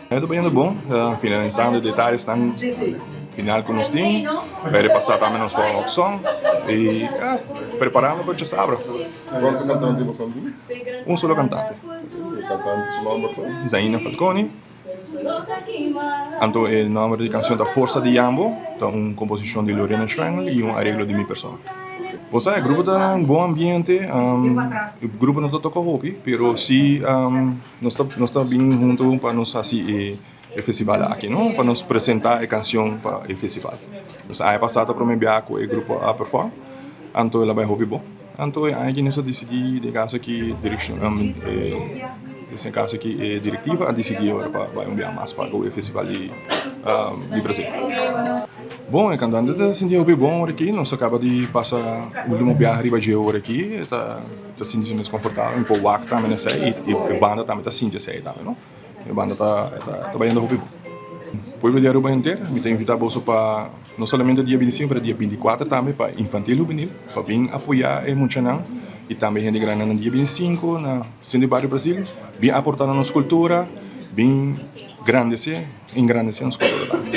E ta bayendo bon, ta finalisando e detayesnan final ku nos tin. Bai repasá tambe nos warm up song i ya, preparando pa djasabra. Kuantu kantante boso a tin? Un solo kantante. E kantante su nòmber ta? Zaina Falconi. Anto e nòmber di kanshon ta Forsa di Yambo, ta un komposishon di Lorena Schwengel i un areglo di mi persona. Bo sa e grupo ta un bon ambiente, e grupo no ta toka hopi, pero si nos ta nos ta bin hunto pa nos hasi e festival aki no, pa nos presenta e kanshon pa e festival. Nos aña pasa ta prome biaha ku e grupo a perform, anto el a bai hopi bon. Anto e aña aki nos a disidí den kaso aki direkshon den kaso aki e direktiva a disidí ora pa bai un biaha mas pa ku e festival di di Brasil. Bon e kantante ta sinti hopi bon ora aki nos a kaba di pasa ultimo biaha riba dje ora aki e ta ta sinti su mes konfortabel mi por wak tambe na esei i e banda tambe ta sinti esei tambe no. E banda ta ta bayendo hopi bon. Pueblo di Aruba henter mi ta invita boso pa no solamente dia bintisinko pero dia bintikuater tambe pa infantil hubenil pa bin apoya e muchanan y tambe hende grandi na dia bintisinko na Centro di Bario Brasil bin aporta na nos cultura bin grandece engrandece nos cultura tambe.